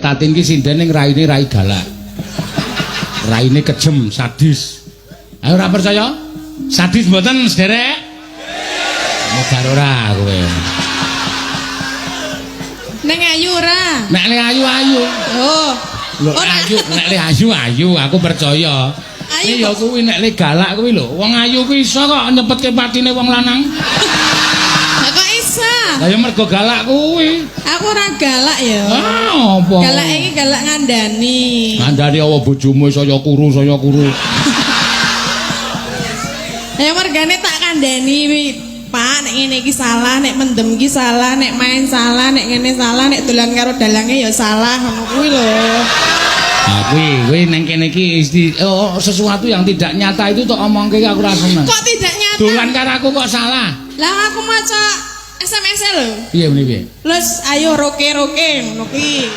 Tatin ki sinden ning raine rai galak. Raine kejem, sadis. Ayo, ora percaya? Sadis mboten, sederek? Modar ora kowe. Neng ayu ora? Nek le ayu, ayu. Oh. Lho, Ora. ayu, nek le ayu, ayu, aku percaya. Ayu Iya kok. Kuwi nek le galak kuwi lho. Wong ayu kuwi iso kok nyepetke patine wong lanang. Lah, kok iso? Lah ya mergo galak kuwi. Aku ora galak ya. Ah, apa? Galak iki galak ngandani. Ngandani apa? Bojomu saya kuru, saya kuru. Ya mergane tak kandhani wi, Pak, nek ngene iki salah, nek mendem iki salah, nek main salah, nek ngene salah, nek dolan karo dalange ya salah, ngono kuwi lho. Nah, kuwi kuwi ning kene iki oh, sesuatu yang tidak nyata itu tok omongke, aku ora seneng. Kok tidak nyata? Dolan karo aku kok salah. Lah, aku maca SMS lho. Piye muni, piye? Terus ayo roke-roke ngono kuwi.